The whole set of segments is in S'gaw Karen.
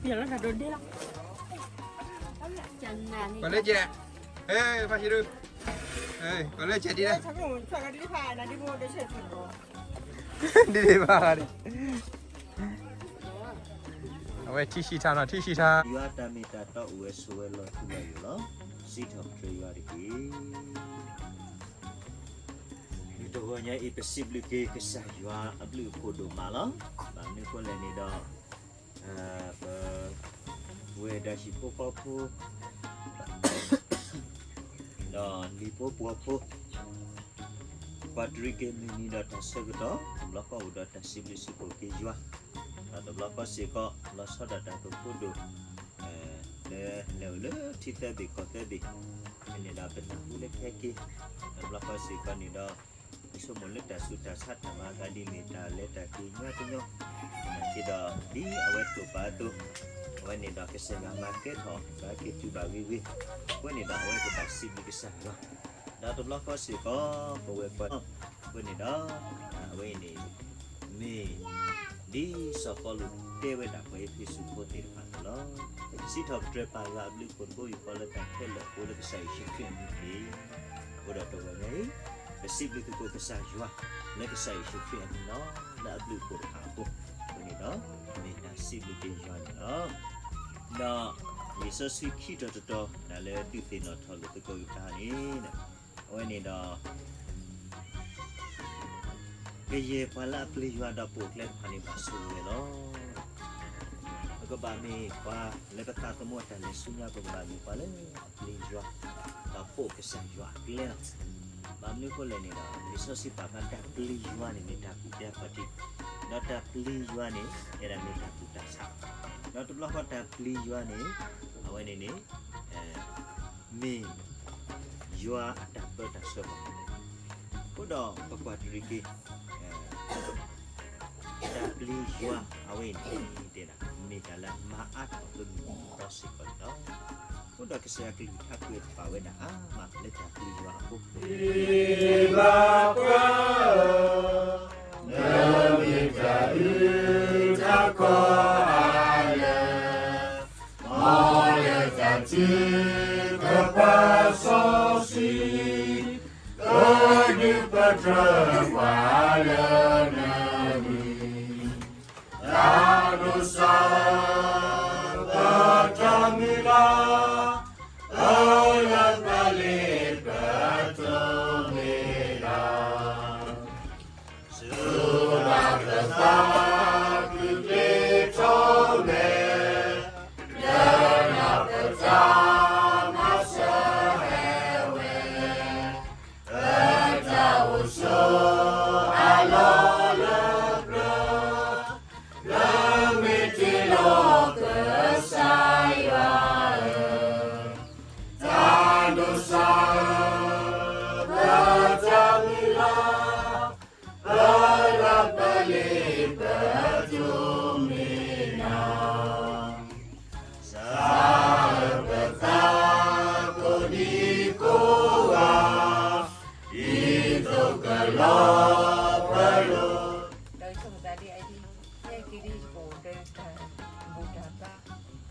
ပှၤလၢကဲ, ဟဲ, ဖါဟံရူ, ဟဲ, ပှၤလၢကဲဒ်လဲၣ်, ဒ်ဒ်ဘၣ်, အဝဲထံၣ်ဆံးထါနီၤ, ထံၣ်ဆံးထါ, ယွၤတၢ်မ့ၢ်တၢ်တီအိၣ်ဝဲဆိးဝဲလီၤထူလီၤယိာ်လီၤ, စံးထီၣ်ပတြၢၤယွၤတက့ၢ်. မုၢ်တဂီၤညါအံၤ ပစံးဘျုးက့ၤကစၢ်ယွၤအဘျုးအဖှိၣ်ဒိၣ်မးလီၤ. ဘၣ်မနုၤအဃိလဲၣ်န့ၣ်ဒီး ပဝဲဒၣ်ဟံၣ်ဖိဃီဖိ ဒီးလံၤဖိပှီၤဖိ ကွၢ်တရံးက့ၤ မုၢ်နံၤဒီးတၢ်ဆၢကတီၢ် တဘျီဃီအိၣ်ဒီးတၢ်စံးဘျုးစံးဖှိၣ်က့ၤယွၤ, ဒီးတဘျီဃီစ့ၢ်ကီး လီၤဆီဒၣ်တၢ်သိၣ်ဖိဒိၣ် လၢလဲၤအိၣ်လၢထံသၢဘ့ၣ်ကီၢ်သၢဘ့ၣ်, ဖဲန့ၣ်ဒီးပနၢ်ဟူလၢခဲက့ၤ, ဒီးတဘျီဃီစ့ၢ်ကီးန့ၣ်ဒီး ပဆိကမိၣ်လၢတၢ်ဆူးတၢ်ဆါတၢ်မၤအဂၤဒ်မ့ၢ်တၢ်လဲၤတၢ်က့ၤညီညီ, နာ်က့ဒီးဒ်အဝဲတိာ်ပာ်အသိး, အဝဲန့ၣ်ဒီးကစၢ်ယွၤမၤကဲထီၣ် ပှၤက့ၤတုၤဘၣ်ဂ့ၤဂ့ၤ, အဃိန့ၣ်ဒီးအဝဲကဘၣ်စံးဘျုးကစၢ်ယွၤ, ဒီးတဘျီဃီစ့ၢ်ကီး ပဝဲပှၤ အဃိန့ၣ်ဒီး အဝဲအံၤန့ၣ် မ့ၢ် ဒ်စီၤပီလူးတဲဝဲဒၣ်ပှၤအ့းဖ့းစူးဖိသ့ၣ်တဖၣ်န့ၣ်လီၤ. စံးထီၣ်ပတြၢၤပၢ်ယွၤအဘျုးအဖှိၣ်တဘိယူၢ်ဃီလၢတၢ်ခဲလၢာ်အဃိ လၢကစၢ်ယ့ၣ်ၡူးခရံာ်အမံၤတက့ၢ်. အဃိဒီးတဂီၤညါအံၤ ပစံးဘျုးသကိးကစၢ်ယွၤ လၢကစၢ်ယ့ၣ်ၡူးခရံာ်အမံၤလီၤ. လၢအဘျုးအဖှိၣ်တဖၣ်အဃိ အဃိန့ၣ်ဒီး မ့ၢ်တၢ်စံးဘျုးက့ၤယွၤန့ၣ်လီၤ. ဒီးလံာ်စီဆှံခံတီၤတတီၤ တၢ်လၢဒုးသ့ၣ်နီၣ်ထီၣ်လိာ်သကိးက့ၤတၢ်န့ၣ် အဝဲန့ၣ်ဒီး ကယဲၢ်ပှၤလၢအပျံၤယွၤဒီးပိာ်အကျဲတဖၣ်န့ၣ် ဘၣ်ဆိၣ်ဂ့ၤဝဲလီၤ. ပကဘၣ်မ့ၢ်ပှၤလၢပသးသမူအတၢ်လဲၤဆူညါ ပကဘၣ်မ့ၢ်ပှၤလၢအပျံၤယွၤ ဒီးပိာ်ကစၢ်ယွၤအကျဲလီၤ. ဘၣ်မနုၤအဃိလဲၣ်န့ၣ်ဒီး လံာ်စီဆှံပာ်ဖျါတၢ်ပျံၤယွၤန့ၣ် မ့ၢ်တၢ်ကူၣ်တၢ်ခီၣ်ထံး, ဒီးတၢ်ပျံၤယွၤန့ၣ် အဲၣ်ဒိးမ့ၢ်တၢ်ကူၣ်တၢ်ဆး, ဒီးတဘျီဃီတၢ်ပျံၤယွၤန့ၣ် အဝဲန့ၣ်န့ၣ် မ့ၢ် ယွၤအတၢ်ပၢတၢ်ဆှၢပှၤ, အဃိဒီးပကွၢ်တရံးက့ၤ တၢ်ပျံၤယွၤအဝဲအံၤန့ၣ် တဲဒၣ် မ့ၢ်တၢ်လၢအမၤအါထီၣ်ပမုၢ်နံၤမုၢ်သီစ့ၢ်ကီးန့ၣ်လီၤ. အဃိဒီးကစၢ်ယွၤကလုၢ်ကထါကွဲးပာ်ဝဲဒၣ်အါမးလၢတၢ်ပျံၤယွၤအဃိ ဘၣ်ပှၤဧၢ, နမ့ၢ်တၢ်အုၣ်တၢ်ကီၢ်အါလၢ မ်လၢတၢ်ထုကဖၣ်စီဆှံ, ပဒုးပတြၢၤပှၤလၢနမံၤ, တၢ်ဒိးစၢ်ဧၢ, ပတၢ်မုၢ်လၢ်, ပလၢပလ့ၤပတိၢ်မ့ၢ်လၢ် စူၢ်ဘၣ်ပသး ပူၤဖျဲးထီၣ်မဲာ်, လၢနပတၢ်မၤစၢၤဟဲဝဲ, ပတၢ်အိၣ်ဆိးအလီၢ်လၢပျၢၤ, လၢမ့ၢ်တ့ၢ်လီၤကစၢ်ယွၤဧၢ, တၢ်ဒိးစၢ်ဧၢ, ပတၢ်မုၢ်လၢ်, ပလၢပလ့ၤပတိၢ်မ့ၢ်လၢ်, စၢ်ဧၢပသးကိးဒံကိးဂၤ, ဒ်သိးကလီၤပလိာ် ဒီးယဆိကမိၣ်သးဒ်အံၤ, ဟဲက့ၤဒ်ယကအိၣ်ဒီးတၢ်ဘူၣ်တၢ်ဘါ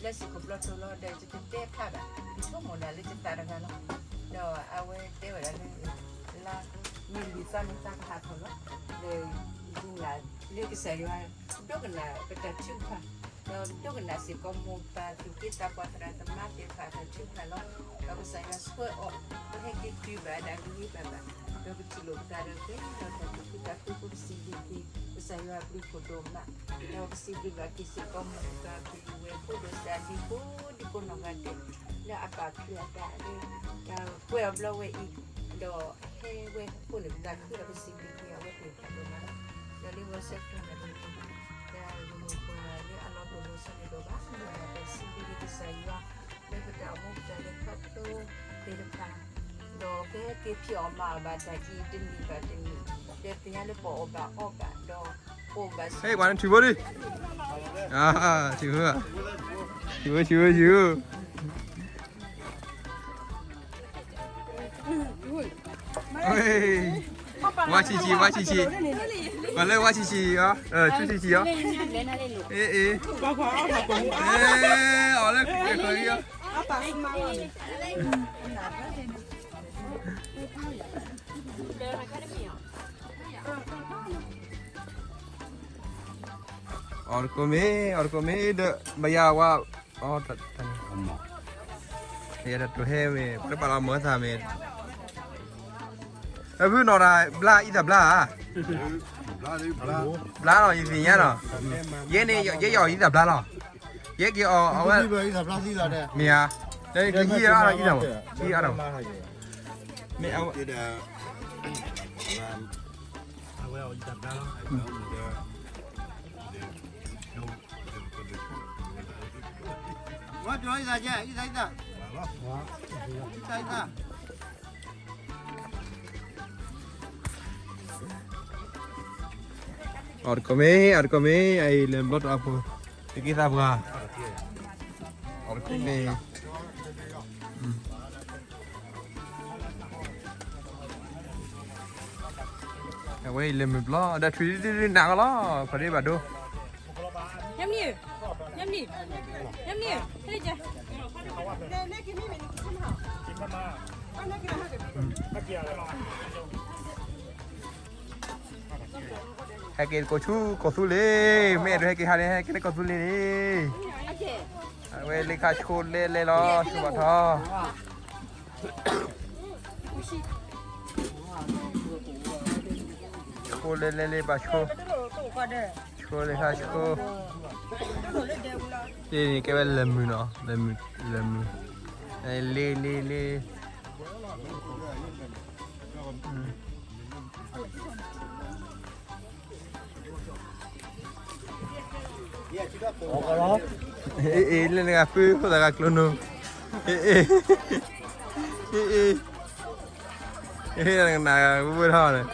လၢစ့ၢ်ကီးဘျီတိၢ်လီၤ ဒီးယတတဲဖျါဘၣ်, ယဆိကမိၣ်ဒၣ်လၢယသးတဂၤလီၤ. ဒီးအဝဲတဲဝဲဒၣ်လၢ လါမ့ၢ်လွံၢ်သီန့ၣ် သးကဟးထီၣ်လီၤ. ဒီးယနာ်လၢကစၢ်ယွၤ ဒိကနၣ်ပတၢ်ထုကဖၣ်, ဒီးဒိကနၣ်စ့ၢ်ကီးမိၢ်ပၢ်သူၣ်က့သးပှၢ်သရၣ်သမါသ့ၣ်တဖၣ်အတၢ်ထုကဖၣ်လီၤ. ဒီးကစၢ်ယွၤဆှၢအီၤ ပဟဲက့ၤတုၤဘၣ်ဒၣ်ဂ့ၤဂ့ၤဘၣ်ဘၣ်, ဒီးပထံၣ်လိာ်ပသးဒီးကဲထီၣ်တၢ်သူၣ်ခုသးခု ပကစံးဘျုးက့ၤ ကစၢ်ယွၤအဘျုးအဖှိၣ်ဒိၣ်မး, ဒီးပစံးဘျုးဘၣ်က့ၤစ့ၢ်ကီးမိၢ်ပၢ်ဖံဖုဝဲၢ်ဖိဒီးသရၣ်ဒံဖိဒံဖိနီၢ်ဂၤဒဲး လၢအပာ်ဖျါအသးလၢ တၢ်ကွဲးအီၤဘျီဝဲအံၤ, ဒီးဟဲဝဲအဃိန့ၣ် ပသးခုဒီးပစံးဘျုးက့ၤအဝဲသ့ၣ်တဖၣ်ဒိၣ်မးလီၤ. ဒီးလၢဝဲဆၢကတီၢ်န့ၣ် တမ့ၢ်တၢ်ဂ့ၢ်မိၢ်ပှၢ်လၢအလီၤတိၢ်လီၤဆီန့ၣ်ဒီးဘၣ်, မ့ၢ်ဒၣ်တၢ်စံးဘျုးက့ၤကစၢ်ယွၤ လၢပတၢ်အိၣ်မူပတၢ်လဲၤခီဖျိသ့ၣ်တဖၣ်, ဒီးကဟဲက့ၤဖံးအီၣ်မၤအီၣ်ဘၣ်တၢ်အံၤတနံၤဘၣ်တနံၤ, ဒီးပဟဲလၢပအီၣ်ဘၣ်အီဘၣ်ဒီး ပအိၣ်ဘၣ်ဆူ ဟဲကွၢ်န့ၣ်ထံၣ်ဖိဒံး, ထံၣ်ဖိ, ထံၣ်ဖိ, ထံၣ်ဖိ, ထံၣ်ဖိ. အ့, ဝါဆံးဆံး ဝါဆံးဆံး, ပှၤလၢဝါဆံးဆံးအီၤ, ဆူဆံးဆံးအီၤ, အ့ အ့, အီၤလၢကဃီၤအီၤ, အီၤတကိးမ့ၢ် အီၤတကိးမ့ၢ်ဒီး ဘၣ်ယၤဝါ, အီၤ, ယတတိၤဟဲမ့ၢ် ပတပာ်လီၤမၢသးမ့ၢ်, အဖုနီၤတၢ်ဘျါအံၤသးဘျါဧါ, ဘျါလီၤ ယသ့ၣ်ညါလီၤ, ယဲန့ၣ် ယဲယအီၤအံၤသးဘျါလီၤ, ယဲက့ၤအီၤအဝဲ, မ့ၢ်ဧါ, လၢကဟံးအီၤအံၤသး, ဟံးအီၤ, မ့ၢ်အဝဲ အီၤတကိးမ့ၢ် အီၤတကိးမ့ၢ် အအံၤလဲၤဘျီတၢ်အီၣ်ဖိ, တက့ၢ်သးပှၢ်, အီၤတကိးမ့ၢ်, အဝဲအံၤလဲၤမုာ်ဘျီ ဒီးထွံၣ်ဒုဒုနးကလီၤ ခီဒ့ဘၣ်ဒိ, ဟဲက့ၤကိးဆူကီၢ်သူလ့ၤ, မ့ၢ်အဲၣ်ဒိးဟဲက့ၤဟးန့ၣ် ဟဲက့ၤလၢကီၢ်သူလ့ၤန့ၣ်, အဝဲလ့ခါဆိလဲၤလဲၤလီၤ ဆိဘၣ်ထီၣ် ဆိလဲၤလဲၤလ့ဘၣ်ဆိ, ဆိလ့ခါဆိ, တ့ၢ်န့ၣ်ကဲဝဲလၢမုာ်နီၤ, လၢမုာ်, လၢမုာ်, လ့လ့လ့ အ့ အ့ လၢနဂၤဖု ဖိသၣ်ဂၤကျိၤနိ, အ့ အ့ အ့ နဂၤဝဲထီၣ်န့ၣ်,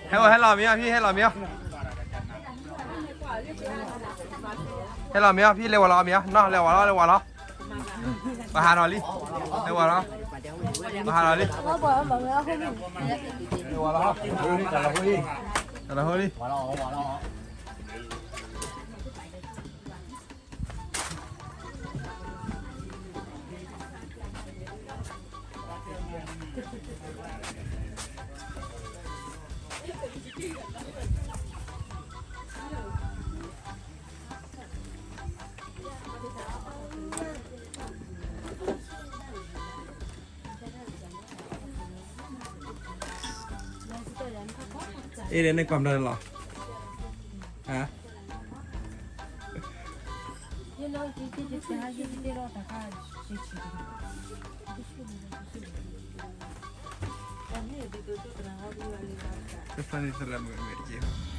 ဟဲ ဟဲလီၤမ့ၢ်အီၤ ဖံ ဟဲလီၤမ့ၢ်အီၤ, ဟဲလီၤမ့ၢ်အီၤ ဖံ လဲၤဝဲလီၤမ့ၢ်အီၤ နီၢ် လဲၤဝဲလီၤ လဲၤဝဲလီၤ ပဟးထီၣ်လံ, လဲၤဝဲလီၤ, ပဟးထီၣ်လံ, လဲၤဝဲလီၤ, တၢ်လီၤဟိလံ, အ့ ဒီးနကွၢ်ဘျါလီၤ, ဟါ သရၣ်မုၣ်မဲာ်တက့ၢ်